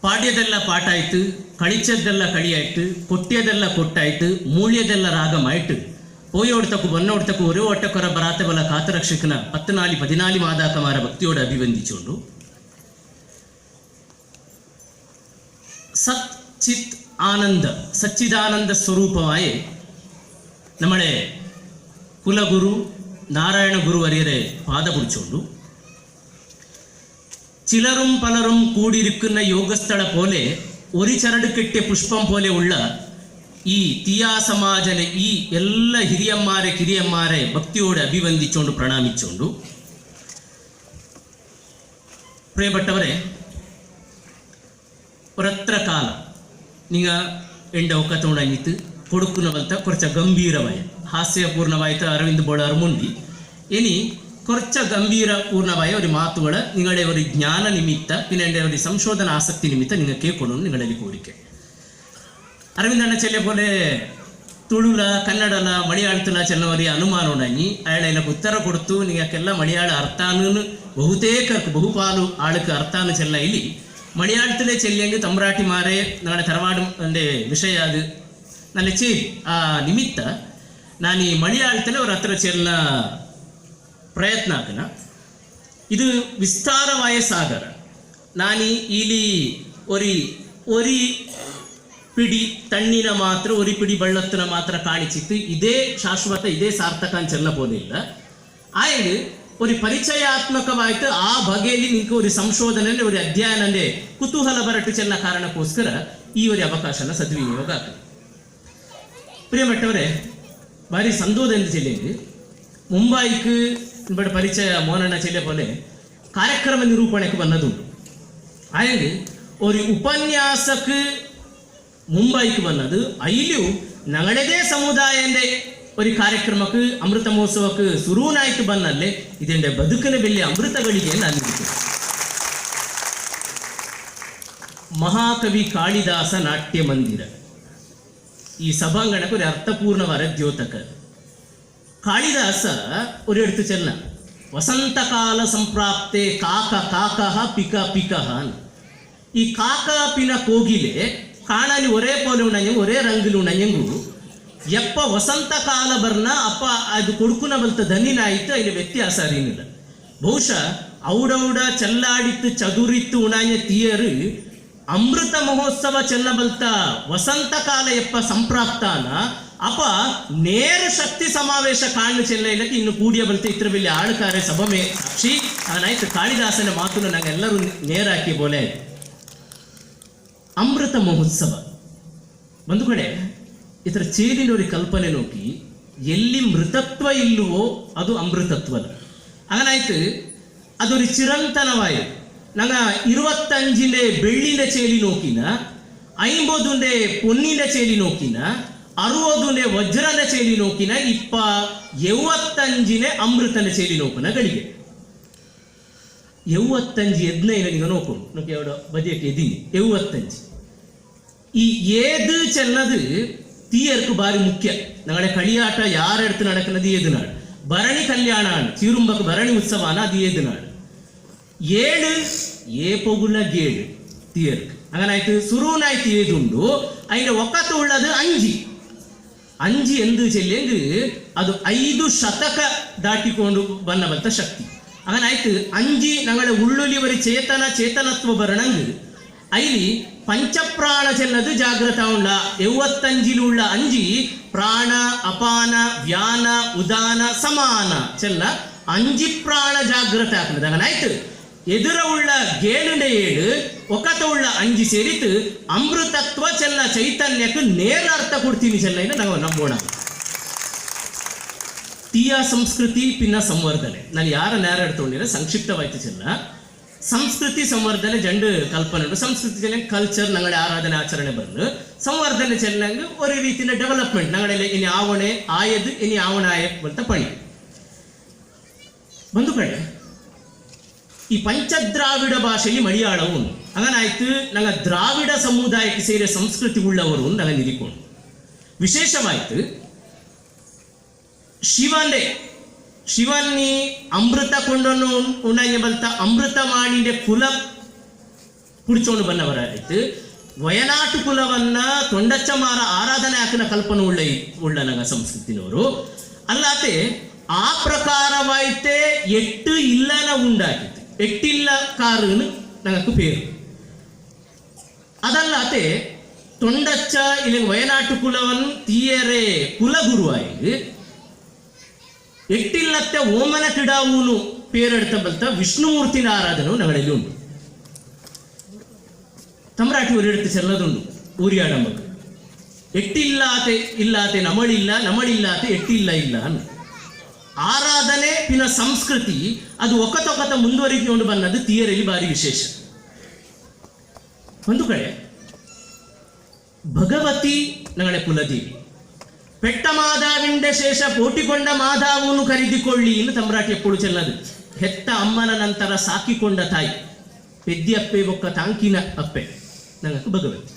ಪಾಡ್ಯದೆಲ್ಲ ಪಾಠ ಆಯ್ತು, ಕಳಿಚದ್ದೆಲ್ಲ ಕಳಿಯಾಯ್ತು, ಕೊಟ್ಯದೆಲ್ಲ ಕೊಟ್ಟಾಯ್ತು, ಮೂಳ್ಯದೆಲ್ಲ ರಾಗಮಾಯ್ತು. ಪೋಯೋಡ್ತಕ್ಕು ಬನ್ನೋಡ್ತಕ್ಕು ಒರೇ ಒಟ್ಟಕೊರ ಬರಾತೆ ಬಲ ಕಾತರಕ್ಷಕನ ಪತ್ತನಾಲಿ ಪದಿನಾಲಿ ಮಾದಾಕಮಾರ ಭಕ್ತಿಯೋಡು ಅಭಿವಂದಿಚೋಂಡು. ಸತ್ ಚಿತ್ ಆನಂದ ಸಚ್ಚಿದಾನಂದ ಸ್ವರೂಪವಾಯೇ നമ്മളെ ಕುಲಗುರು ನಾರಾಯಣ ಗುರುವರಿಯರೆ ಪಾದ പിടിച്ചോണ്ടു. ചിലരും പലരും കൂടിയിരിക്കുന്ന യോഗസ്ഥല പോലെ ഒരു ചരട് കെട്ടിയ പുഷ്പം പോലെ ഉള്ള ഈ തീയാ സമാജനെ ഈ എല്ലാ ഹിരിയന്മാരെ കിരിയന്മാരെ ഭക്തിയോടെ അഭിവന്ദിച്ചോണ്ട് പ്രണാമിച്ചോണ്ടു. പ്രിയപ്പെട്ടവരെ, ഒരത്ര കാലം നിങ്ങ ಎಂಡ ಒಕ್ಕತೋಣಂಗಿತ್ತು കൊടുക്കുന്നവലത്തെ കുറച്ച് ഗംഭീരമായ ഹാസ്യപൂർണമായിട്ട് അരവിന്ദ് ബോളാർ മുണ്ടി. ഇനി കുറച്ച് ഗംഭീരപൂർണമായ ഒരു മാത്തുകൾ നിങ്ങളുടെ ഒരു ജ്ഞാന നിമിത്ത പിന്നെ എൻ്റെ ഒരു സംശോധന ആസക്തി നിമിത്ത നിങ്ങൾ കേൾക്കണം, നിಗಳಲ್ಲಿ കോരിക്കെ. ಅರವಿಂದ ಅಣ್ಣ ಚೆಲ್ಲೆ പോലെ ತುಳುಲ ಕನ್ನಡಲ ಮಲಯಾಳത്തിಲ ಚೆಲ್ಲವರಿ ಅನುಮಾನ ಉಂಡಾಯಿ ಅയാളെ ಉತ್ತರ ಕೊಡ್ತು. ನಿങ്ങൾക്കെಲ್ಲ ಮಲಯಾಳ ಅರ್ಥಾನು ಬಹುತೇಕ ಬಹುಪಾಲು ಆಳಕ್ಕೆ ಅರ್ಥಾನು ಚೆಲ್ಲ. ಇಲ್ಲಿ ಮಲಯಾಳത്തിലെ ചെല്ലിയെങ്കിൽ തമ്പ്രാട്ടിമാരെ നമ്മുടെ തറവാടിൻ്റെ വിഷയ അത് നല്ല ചേരി. ಆ ನಿಮಿತ್ತ ನಾನು ಈ ಮಲಯಾಳത്തിലെ ഒരു അത്ര ചെല്ല ಪ್ರಯತ್ನ ಹಾಕನ. ಇದು ವಿಸ್ತಾರವಾಯ ಸಾಗರ. ನಾನು ಇಲ್ಲಿ ಒರಿ ಒರಿ ಪಿಡಿ ತಣ್ಣಿನ ಮಾತ್ರ ಒರಿ ಪಿಡಿ ಬಳ್ಳತ್ತಿನ ಮಾತ್ರ ಕಾಣಿಸಿತ್ತು. ಇದೇ ಶಾಶ್ವತ, ಇದೇ ಸಾರ್ಥಕ ಅಂತ ಚೆಲ್ಲ ಬೋದಿಲ್ಲ. ಆಯ್ತು, ഒരു ಪರಿಚಯಾತ್ಮಕವಾಯ್ತು. ಆ ಬಗೆಯಲ್ಲಿ ನಿಂಗೆ ഒരു ಸಂಶೋಧನೆ ഒരു ಅಧ್ಯಯನಂದೆ ಕುತೂಹಲ ಬರಟು ಚೆನ್ನ ಕಾರಣಕ್ಕೋಸ್ಕರ ಈ ഒരു ಅವಕಾಶನ ಸದ್ವಿನಿಯೋಗ ಆಗ್ತದೆ. ಪ್ರಿಯಮಟ್ಟವರೇ, ಭಾರಿ ಸಂತೋಷ ಜಿಲ್ಲೆಯಲ್ಲಿ ಮುಂಬೈക്ക് ഇവിടെ ಪರಿಚಯ ಮೋನಣ್ಣ ಚೆಲ್ಲೆ പോലെ ಕಾರ್ಯಕ್ರಮ ನಿರೂಪಣೆಗೆ ಬಂದದುಂಟು. ಆಯಂಗೆ ഒരു ಉಪನ್ಯಾಸಕ್ಕೆ ಮುಂಬೈക്ക് വന്നത് അയിലു ഞങ്ങളുടേ ಸಮುದಾಯന്റെ ഒരു ಕಾರ್ಯಕ್ರಮಕ್ಕೆ ಅಮೃತ ಮಹೋತ್ಸವಕ್ಕೆ ಸುರೂನಾಯ್ತು ಬಂದಲ್ಲೇ ಇದೆಂಡೆ ಬದುಕಿನ ಬೆಲೆ ಅಮೃತಗಳಿಗೆ ನಾನು ಮಹಾಕವಿ ಕಾಳಿದಾಸ ನಾಟ್ಯ ಮಂದಿರ ಈ ಸಭಾಂಗಣಕ್ಕೆ ഒരു ಅರ್ಥಪೂರ್ಣವಾದ ದ್ಯೋತಕ. ಕಾಳಿದಾಸ ഒരു എടുത്തു ചെല്ല ವಸಂತಕಾಲ ಸಂಪ್ರಾಪ್ತೆ ಕಾಕ ಕಾಕಃ ಪಿಕ ಪಿಕಃ. ಈ ಕಾಕ ಪಿನ ಕೋಗಿಲೆ ಕಾಣಲಿ ಒರೇ ಪೋಲೆ ಉಂಡಂಗೆ ಒರೇ ರಂಗಿಲು ಉಂಡಂಗೆಂಗು ಎಪ್ಪ ವಸಂತ ಕಾಲ ಬರ್ನ ಅಪ್ಪ ಅದು ಕೊಡ್ಕುನ ಬಲ್ತ ದನಿನಾಯಿತು അതിന് ವ್ಯತ್ಯಾಸ ಅರಿನಿಲ್ಲ. ಬಹುಶಃ ಔಡೌಡ ಚಲ್ಲಾಡಿತ್ತು ಚದುರಿತ್ತು ಉಣಾಂಜ ತೀಯರು ಅಮೃತ ಮಹೋತ್ಸವ ಚೆಲ್ಲಬಲ್ತ ವಸಂತ ಕಾಲ ಎಪ್ಪ ಸಂಪ್ರಾಪ್ತಾನ ಅಪ ನೇರ ಶಕ್ತಿ ಸಮಾವೇಶ ಕಾಣು ಚೆಲ್ಲ ಇಲ್ಲಕ್ಕೆ ಇನ್ನು ಕೂಡಿಯ ಬಲ್ತ ಇತ್ರ ಬೆಲ್ಲಿ ಆಳುಕಾರೆ ಸಭಮೆ ಸಾಕ್ಷಿ. ಅವನಾಯ್ತು ಕಾಳಿದಾಸನ ಮಾತನ್ನು ನಂಗೆಲ್ಲರೂ ನೇರಾಕಿ ಬೋಲೆ. ಅಮೃತ ಮಹೋತ್ಸವ ಒಂದು ಕಡೆ ಇದರ ಚೇಲಿನ ഒരു ಕಲ್ಪನೆ ನೋಕಿ ಎಲ್ಲಿ ಮೃತತ್ವ ಇಲ್ಲವೋ ಅದು ಅಮೃತತ್ವದ അങ്ങനായിട്ട് അതൊരു ചിരന്തനമായ ನಂಗ ഇരുപത്തഞ്ചിന്റെ വെള്ളിന്റെ ചേലി നോക്കിന, ಐಂಬದುಂಡೆ പൊന്നിന്റെ ചേലി നോക്കിന, അറുപതുന്റെ ವಜ್ರನ ചേലി നോക്കിന, ഇപ്പ ಎವ್ವತ್ತಂಜಿನೆ ಅಮೃತನ ചേലി ನೋಕುನ ಗಳಿಗೆ. ಎವ್ವತ್ತಂಜಿ ಎದ್ನೈನ ನೀವು ನೋಕೊಂಡು ನೋಕಿ ಅವಡ ಬದಿಯಕ್ಕೆ ಎದ್ದೀನಿ ಎವ್ವತ್ತಂಜಿ. ಈ ഏത് ചെന്നത് തീയർക്ക് ഭാരി മുഖ്യ. ഞങ്ങളുടെ കളിയാട്ട ಯಾರೆടുത്ത് നടക്കുന്നത് ഏത് നാട് ഭരണി കല്യാണാണ് ചീറുമ്പക്ക് ഭരണി ഉത്സവമാണ് അത് ഏത് നാട് ഏഴ് ഏ പൊകുല ഗേഴ് തീയർക്ക്. അങ്ങനായിട്ട് സുറൂനായിട്ട് ഏതുണ്ടോ അതിന്റെ ഒക്കത്ത് ഉള്ളത് അഞ്ച്. അഞ്ച് എന്ത് ചെല്ലിയെങ്കിൽ അത് 5 ಶತಕ ದಾಟಿಕೊಂಡು ಬನ್ನವಂತ ಶಕ್ತಿ. അങ്ങനായിട്ട് അഞ്ച് ഞങ്ങളുടെ ഉള്ളിൽ ഒരു ചേതന ചേതനത്വ ಬರಣಂಗ್ ಐಲಿ ಪಂಚಪ್ರಾಣ ಚೆನ್ನದು ಜಾಗೃತ ಉಂಡ. ಎವ್ವತ್ತಂಜಿಲುಳ್ಳ ಅಂಜಿ ಪ್ರಾಣ ಅಪಾನ ವ್ಯಾನ ಉದಾನ ಸಮಾನ ಚೆಲ್ಲ ಅಂಜಿ ಪ್ರಾಣ ಜಾಗೃತ ಆಗ್ತದೆ. അങ്ങനായിട്ട് ಎದುರ ಉಳ್ಳ ಗೇಳುಂಡೆ ಏಳು ಒಕತ ಉಳ್ಳ ಅಂಜಿ ಸೇರಿತು ಅಮೃತತ್ವ ಚೆಲ್ಲ ಚೈತನ್ಯಕ್ಕೆ ನೇರ ಅರ್ಥ ಕೊಡ್ತೀನಿ ಚೆಲ್ಲ ನಾವು ನಂಬೋಣ. ತೀಯ ಸಂಸ್ಕೃತಿ ಪಿನ್ನ ಸಂವರ್ಧನೆ ನಾನು ಯಾರ ನೇರ ಎಡ್ತೊಂಡಿಲ್ಲ ಸಂಕ್ಷಿಪ್ತವಾಯ್ತು ಚೆಲ್ಲ. ಸಂಸ್ಕೃತಿ ಸಂವರ್ಧನೆ ಜಂಡು ಕಲ್ಪನೆ ಉಂಟು. ಸಂಸ್ಕೃತಿ ಚೆಲ್ಲ ಕಲ್ಚರ್ ನಂಗಡೆ ಆರಾಧನೆ ಆಚರಣೆ ಬಂದು ಸಂವರ್ಧನೆ ಚೆಲ್ಲಂಗೆ ഒരു ರೀತಿಯ ಡೆವಲಪ್ಮೆಂಟ್ ನಂಗಡೆ ಇನಿ ಆವಣೆ ಆಯದು ಇನಿ ಆವಣೆ ಆಯ ಅಂತ ಪಣಿ. ಒಂದು ಕಡೆ ಈ ಪಂಚದ್ರಾವಿಡ ಭಾಷೆಯಲ್ಲಿ ಮಲಯಾಳವು ಉಂಟು. ಹಂಗನಾಯ್ತು ನಂಗ ದ್ರಾವಿಡ ಸಮುದಾಯಕ್ಕೆ ಸೇರಿದ ಸಂಸ್ಕೃತಿ ಉಳ್ಳವರು ನಂಗೆ ನಿರಿಕೊಂಡು. ವಿಶೇಷವಾಯ್ತು ಶಿವನೇ ಶಿವನ್ನಿ ಅಮೃತ ಕೊಂಡನ್ನು ಉಣ್ಣಂಗೆ ಬಲ್ತ ಅಮೃತ ಮಾಡಿಂಡೆ ಕುಲ ಪುಡಿಚೋಂಡು ಬನ್ನವರಾಯ್ತು. ವಯನಾಟು ಕುಲವನ್ನ ತೊಂಡಚ್ಚಮಾರ ಆರಾಧನೆ ಹಾಕಿನ ಕಲ್ಪನೆ ಉಳ್ಳ ಉಳ್ಳನಗ ಸಂಸ್ಕೃತಿನವರು ಅಲ್ಲಾತೆ ಆ ಪ್ರಕಾರವಾಯ್ತೆ ಎಟ್ಟು ಇಲ್ಲನ ಉಂಡಾಕಿತ್ತು. ಎಟ್ಟಿಲ್ಲ ಕಾರುನು ನಂಗಕ್ಕೆ ಪೇರು. ಅದಲ್ಲಾತೆ ತೊಂಡಚ್ಚ ಇಲ್ಲಿ ವಯನಾಟು ಕುಲವನ್ನು ತೀಯರೆ ಕುಲಗುರುವಾಯಿ ಎಟ್ಟಿಲ್ಲತ್ತೆ ಓಮನ ಕಿಡಾವೂನು ಪೇರೆಡ್ತ ಬಲ್ತ ವಿಷ್ಣುಮೂರ್ತಿನ ಆರಾಧನೆ ನಗಳಲ್ಲಿ ಉಂಟು. ತಮ್ರಾಟಿ ಊರಿಡ್ತು ಚೆಲ್ಲದುಂಡು ಊರಿಯಾಡಂಬಕ್ ಎಟ್ಟಿಲ್ಲಾತೆ ಇಲ್ಲಾತೆ ನಮಳಿಲ್ಲ, ನಮಳಿಲ್ಲಾತೆ ಎಟ್ಟಿಲ್ಲ ಇಲ್ಲ ಅನ್ನು ಆರಾಧನೆ ಪಿನ ಸಂಸ್ಕೃತಿ ಅದು ಒಕತೊಕತ ಮುಂದುವರಿಕೊಂಡು ಬಂದದ್ದು ತೀಯರಲ್ಲಿ ಭಾರಿ ವಿಶೇಷ. ಒಂದು ಕಡೆ ಭಗವತಿ ನಗಳೆ ಕುಲದೇವಿ ಪೆಟ್ಟ ಮಾದಾವಿಂಡ ಶೇಷ ಪೋಟಿಕೊಂಡ ಮಾದಾವನ್ನು ಖರೀದಿಕೊಳ್ಳಿ ಎಂದು ತಮ್ರಾಟಿ ಎಪ್ಪಳು ಚೆಲ್ಲದು. ಹೆತ್ತ ಅಮ್ಮನ ನಂತರ ಸಾಕಿಕೊಂಡ ತಾಯಿ ಪೆದ್ದಿ ಅಪ್ಪೆ ಬೊಕ್ಕ ತಾಂಕಿನ ಅಪ್ಪೆ ನಂಗಕ್ಕೆ ಭಗವತಿ.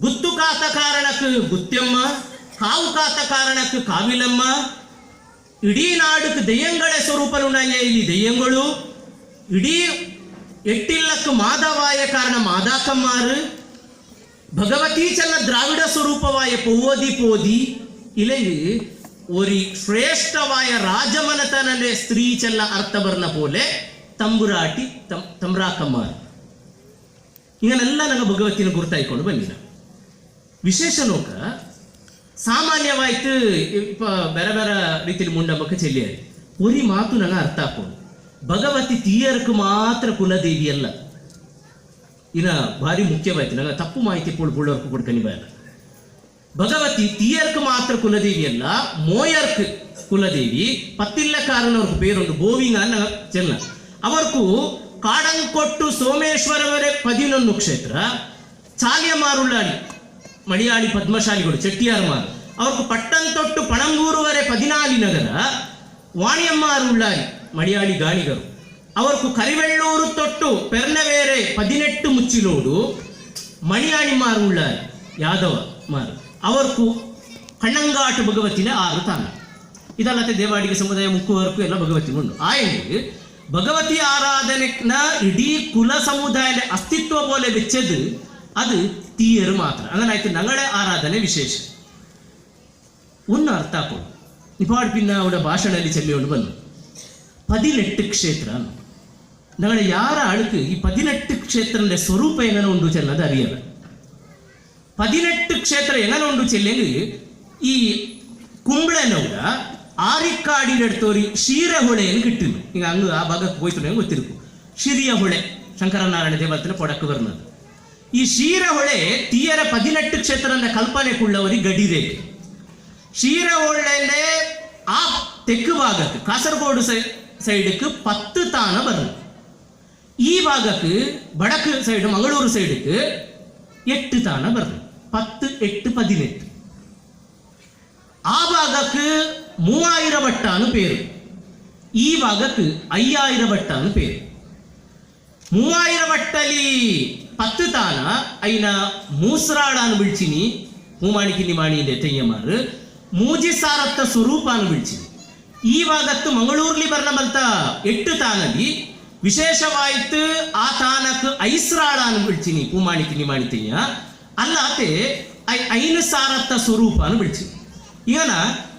ಗುತ್ತು ಕಾತ ಕಾರಣಕ್ಕೆ ಗುತ್ತೆಮ್ಮ, ಕಾವು ಕಾತ ಕಾರಣಕ್ಕೆ ಕಾವಿಲಮ್ಮ, ಇಡೀ ನಾಡುக்கு ದೆಯ್ಯಂಗಳ ಸ್ವರೂಪನು ಇಲ್ಲಿ ದೆಯ್ಯಂಗಳು, ಇಡೀ ಎಟ್ಟಿಲ್ಲಕ್ಕೆ ಮಾಧವಾಯ ಕಾರಣ ಮಾದಾಕಮ್ಮಾರು, ಭಗವತಿ ಚಲ್ಲ ದ್ರಾವಿಡ ಸ್ವರೂಪವಾಯ ಪೋದಿ ಪೋದಿ ಇಲೆ ಒರಿ ಶ್ರೇಷ್ಠವಾಯ ರಾಜಮನತನನೆ ಸ್ತ್ರೀ ಚಲ್ಲ ಅರ್ಥ ಬರ್ನ ಪೋಲೆ ತಂಬುರಾಟಿ ತಮ್ರಾಕಮ್ಮಾರು. ಇವನ್ನೆಲ್ಲ ನಂಗೆ ಭಗವತಿನ ಗುರುತಾಯ್ಕೊಂಡು ಬಂದಿನ ವಿಶೇಷ ನೋಕ. ಸಾಮಾನ್ಯವಾಯ್ತು ಇಪ್ಪ ಬೇರೆ ಬೇರೆ ರೀತಿಯಲ್ಲಿ ಮುಂಡಂಬಕ್ಕ ಚೆಲ್ಲಿಯಾರಿ ಒರಿ ಮಾತು ನಂಗೆ ಅರ್ಥ ಹಾಕೊಂಡು ಭಗವತಿ ತೀಯರ್க்கு ಮಾತ್ರ ಕುಲದೇವಿ ಅಲ್ಲ. ಇನ್ನ ಭಾರಿ ಮುಖ್ಯವಾಯ್ತು ನಂಗೆ ತಪ್ಪು ಮಾಹಿತಿ ಪೋಳು ಪುಳ್ಳರ್ಕು ಕೊಡ್ಕನಿ ಬಾಯಲ್ಲ. ಭಗವತಿ ತೀಯರ್ಕ್ ಮಾತ್ರ ಕುಲದೇವಿ ಅಲ್ಲ, ಮೋಯರ್ಕ್ ಕುಲದೇವಿ. ಪತ್ತಿಲ್ಲ ಕಾರಣವ್ರಿಗೆ പേരുണ്ട് ಬೋವಿಂಗ ಚೆಲ್ಲ. ಅವರ್ಕು ಕಾಡಂಕೊಟ್ಟು ಸೋಮೇಶ್ವರವರೇ 11 ಕ್ಷೇತ್ರ, ಚಾಲಿಯಮಾರುಳ್ಳಾಡಿ ಮಣಿಯಾಳಿ ಪದ್ಮಶಾಲಿಗಳು ಚೆಟ್ಟಿಯಾರ್ ಮಾರು ಅವರ್ಕು ಪಟ್ಟಂತೊಟ್ಟು ಪಣಂಗೂರುವರೆ 14 ನಗರ, ವಾಣಿಯಮ್ಮಾರುಳ್ಳಾರಿ ಮಡಿಯಾಳಿ ಗಾಣಿಗರು ಅವರ್ಕು ಕರಿವೆಳ್ಳೂರು ತೊಟ್ಟು ಪೆರ್ನವೇರೆ 18 ಮುಚ್ಚಿಲೋಡು, ಮಣಿಯಾಣಿ ಮಾರುಳ್ಳಾರಿ ಯಾದವ ಮಾರು ಅವರ್ಕು ಕಣ್ಣಂಗಾಟು ಭಗವತಿನ 6 ತಾನ. ಇದಲ್ಲದೆ ದೇವಾಡಿಗೆ ಸಮುದಾಯ ಮುಕ್ಕುವರ್ಕು ಎಲ್ಲ ಭಗವತಿ ಉಂಡು. ಆಯಂಗೆ ಭಗವತಿ ಆರಾಧನೆನ ಇಡೀ ಕುಲ ಸಮುದಾಯದ ಅಸ್ತಿತ್ವ ಪೋಲೆ ಬೆಚ್ಚದು ಅದು ತೀಯರು ಮಾತ್ರ. ಅಂಗನಾಯ್ತು ನಗಳೇ ಆರಾಧನೆ ವಿಶೇಷ ಒಂದು ಅರ್ಥ ಹಾಕೋಡು. ನಿಪಾಡ್ ಪಿನ್ನ ಅವರ ಭಾಷಣದಲ್ಲಿ ಚೆಲ್ಲಿಕೊಂಡು ಬಂದು 18 ಕ್ಷೇತ್ರ ನಗಳ ಯಾರ ಅಳುಕು ಈ 18 ಕ್ಷೇತ್ರದ ಸ್ವರೂಪ ಎಂಗನ ಉಂಡು ಚೆಲ್ಲದ ಅರಿಯಲ್ಲ. 18 ಕ್ಷೇತ್ರ ಎಂಗನ ಉಂಡು ಚೆಲ್ಲೆಂಗ್ ಈ ಕುಂಬ್ಳೆನೌಡ ಆರಿಕ್ಕಾಡಿನಡ್ತೋರಿ ಕ್ಷೀರಹೊಳೆಯನ್ನು ಕಿಟ್ಟಿದ್ದು. ಈಗ ಹಂಗ ಆ ಭಾಗಕ್ಕೆ ಹೋಯ್ತು ನಂಗೆ ಗೊತ್ತಿರ್ಕು. ಶಿರಿಯ ಹೊಳೆ ಶಂಕರನಾರಾಯಣ ದೇವಸ್ಥಾನ ಪೊಡಕ್ಕೆ ಬರ್ನದು. ಈ ಕ್ಷೀರಹೊಳೆ ತೀಯರ 18 ಕ್ಷೇತ್ರದ ಕಲ್ಪನೆ ಕುಳ್ಳವರಿ ಗಡಿರೇಖೆ. ಕ್ಷೀರಹೊಳೆಲೆ ಆ ತೆಕ್ಕು ಭಾಗಕ್ಕೆ ಕಾಸರಗೋಡು ಸೈಡುக்கு 10 ತಾನ ಬರ್ತದೆ. ಈ ಭಾಗಕ್ಕೆ ಬಡಕು ಸೈಡು ಮಂಗಳೂರು ಸೈಡುக்கு 8 ತಾನ ಬರ್ತದೆ. 10 8 18. ಆ ಭಾಗಕ್ಕೆ 3000 ಬಟ್ಟಾನು പേರು, ಈ ಭಾಗಕ್ಕೆ 5000 ಬಟ್ಟಾನು പേರು. 3000 ಬಟ್ಟಲಿ 10 ತಾನ ಐನ ಮೂಸ್ರಾಳಾನು ಬಿಳ್ಚಿನಿ ಹೂಮಾಣಿಕಿ ನಿಮಾಣಿ ಇದೆ ತೆಯ್ಯಮಾರು ಮೂಜಿ ಸಾರತ್ತ ಸ್ವರೂಪಾನು ಬಿಳ್ಚಿನಿ. ಈ ಭಾಗತ್ತು ಮಂಗಳೂರ್ಲಿ ಬರ್ನ ಬಲ್ತ 8 ತಾನದಿ ವಿಶೇಷವಾಯ್ತು ಆ ತಾನಕ್ ಐಸ್ರಾಳಾನು ಬಿಳ್ಚಿನಿ ಪೂಮಾಣಿಕಿ ನಿಮಾಣಿ ತೆಯ್ಯ ಅಲ್ಲಾತೆ ಐನು ಸಾರತ್ತ ಸ್ವರೂಪಾನು ಬಿಳ್ಚಿನಿ. ಇವನ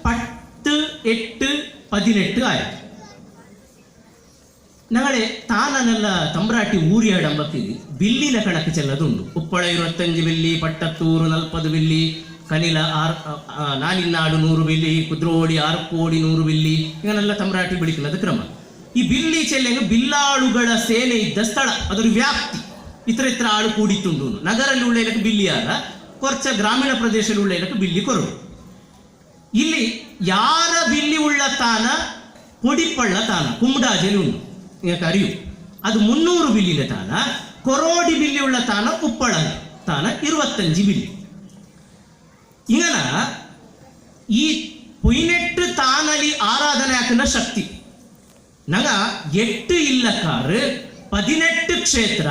10 8 18 ಆಯ್ತು. ನಗಡೆ ತಾನನೆಲ್ಲ ತಮ್ರಾಟಿ ಊರಿಯಾಡಂಬಕ್ಕೆ ಬಿಲ್ಲಿನ ಕಣಕ್ಕೆ ಚೆಲ್ಲದುಂಡು. ಉಪ್ಪಳ 25 ಬಿಲ್ಲಿ, ಪಟ್ಟತ್ತೂರು 40 ಬಿಲ್ಲಿ, ಕನಿಲ 6 ನಾಲಿನಾಡು 100 ಬಿಲ್ಲಿ, ಕುದ್ರೋಡಿ 6 ಕೋಡಿ 100 ಬಿಲ್ಲಿ, ಇವನ್ನೆಲ್ಲ ತಮ್ರಾಟಿ ಬಿಳಿಕಲದ ಕ್ರಮ. ಈ ಬಿಲ್ಲಿ ಚೆಲ್ಲೆಂಗು ಬಿಲ್ಲಾಳುಗಳ ಸೇನೆ ಇದ್ದ ಸ್ಥಳ, ಅದರ ವ್ಯಾಪ್ತಿ ಇತರ ಇತರ ಆಳು ಕೂಡಿತ್ತುಂಡು. ನಗರಲ್ಲಿ ಉಳ್ಳ ಬಿಲ್ಲಿಯಾರ ಕೊರ್ಚ ಗ್ರಾಮೀಣ ಪ್ರದೇಶದಲ್ಲಿ ಉಳ್ಳ ಬಿಲ್ಲಿ ಕೊರಡು. ಇಲ್ಲಿ ಯಾರ ಬಿಲ್ಲಿ ಉಳ್ಳ ತಾನ ಪೊಡಿಪಳ್ಳ ತಾನ ಕುಂಬಡಾಜಲಿ ಉಂಡು ಈಗ ಅರಿವು ಅದು 300 ಬಿಲ್ಲಿನ ತಾನ. ಕೊರೋಡಿ ಬಿಲ್ಲಿ ಉಳ್ಳ ತಾನ ಉಪ್ಪಳ ತಾನ 25 ಬಿಲ್ಲಿ. ಇಂಗನ ಈ ಪುಯ್ನೆಟ್ಟು ತಾನಲಿ ಆರಾಧನೆ ಹಾಕಿನ ಶಕ್ತಿ ನಗ 8 ಇಲ್ಲಕ್ಕಾರು 18 ಕ್ಷೇತ್ರ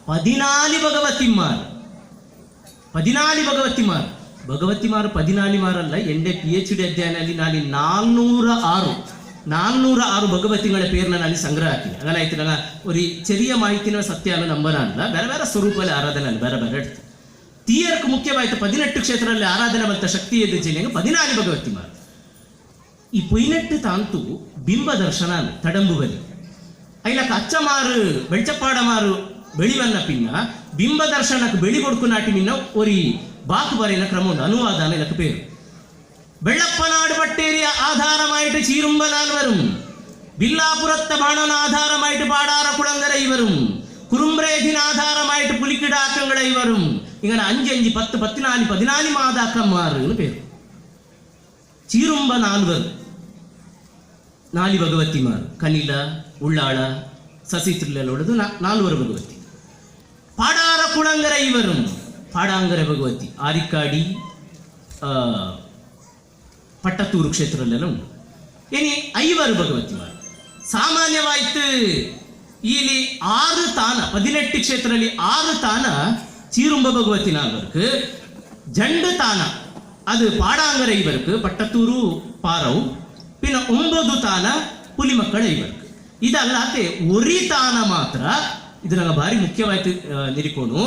14 ಭಗವತಿಮಾರ್ 14 ಭಗವತಿಮಾರ್ ಭಗವತಿಮಾರು 14 ಮಾರಲ್ಲ. ಎಂಡೆ PhD ಅಧ್ಯಯನಲ್ಲಿ ನಾನು 406 406 ಭಗವತಿಗಳ ಪೇರ್ನ ಅಲ್ಲಿ ಸಂಗ್ರಹ ಹಾಕಿ ಅಂಗನ ಆಯ್ತು. ನನ್ನ ഒരു ചെറിയ ಮಾಹಿತಿನ ಸತ್ಯ ನಂಬನ ಅಲ್ಲ. ಬೇರೆ ಬೇರೆ ಸ್ವರೂಪಲ್ಲಿ ಆರಾಧನೆ ಅಲ್ಲ, ಬೇರೆ ಬೇರೆ ಇಡ್ತು. ತೀಯರ್ಕ್ ಮುಖ್ಯವಾಯ್ತು 18 ಕ್ಷೇತ್ರದಲ್ಲಿ ಆರಾಧನೆ ಬಂತ ಶಕ್ತಿ ಎದ್ದು ಜಿಲ್ಲೆಗೆ 14 ಭಗವತಿ ಮಾರು. ಈ ಪೊಯ್ನೆಟ್ಟು ತಾಂತು ಬಿಂಬ ದರ್ಶನ ತಡಂಬು ಬಲಿ ಐಲಕ್ಕ ಅಚ್ಚಮಾರು ಬೆಳ್ಚಪ್ಪಾಡಮಾರು ಬೆಳಿವನ್ನ ಪಿನ್ನ ಬಿಂಬ ದರ್ಶನಕ್ಕೆ ಬೆಳಿ ಕೊಡ್ಕು ನಾಟಿ ಮಿನ್ನ ಒರಿ ಬಾಕು ಬರೆಯನ ಕ್ರಮ ಉಂಡು. ಅನುವಾದಾನ ಇಲಕ್ಕ ಪೇರು. വെള്ളപ്പനാട് പട്ടേരിയ ആധാരമായിട്ട് ചീരുമ്പനാൽവരും, ബില്ലാപുരത്തെ ബാണന ആധാരമായിട്ട് പാടാറ കുളങ്കര ഇവരും, കുറുമ്പ്രേതിന് ആധാരമായിട്ട് പുലിക്കിടാക്കങ്ങളെ ഇവരും, ഇങ്ങനെ 5 5 10 14 14 മാതാക്കന്മാർ എന്ന് പേര്. ചീറുമ്പ നാൽവർ, നാല് ഭഗവതിമാർ, കനില ഉള്ളാള സസിത്രിലുള്ളത് നാൽവർ ഭഗവതി. പാടാറ കുളങ്കര ഇവരും, പാടാങ്കര ഭഗവതി ആരിക്കാടി ಪಟ್ಟತೂರು ಕ್ಷೇತ್ರದಲ್ಲೆಲ್ಲ ಉಂಟು. ಇನಿ ಐವರು ಭಗವತಿಮಾರು. ಸಾಮಾನ್ಯವಾಯ್ತು ಇಲ್ಲಿ 6 ತಾನ, 18 ಕ್ಷೇತ್ರದಲ್ಲಿ 6 ತಾನ ಚೀರುಂಬ ಭಗವತಿ ನಾಲ್ವರ್க்கு, ಜಂಡು ತಾನ ಅದು ಪಾಡಾಂಗರ ಐವರ್க்கு, ಪಟ್ಟತೂರು ಪಾರವು, ಪಿನ್ನ 9 ತಾನ ಪುಲಿಮಕ್ಕಳ ಐವರ್க்கு. ಇದಲ್ಲದೆ ಒರಿ ತಾನ ಮಾತ್ರ ಇದು ನಂಗೆ ಭಾರಿ ಮುಖ್ಯವಾಯ್ತು ನಿರಿಕೋಣು.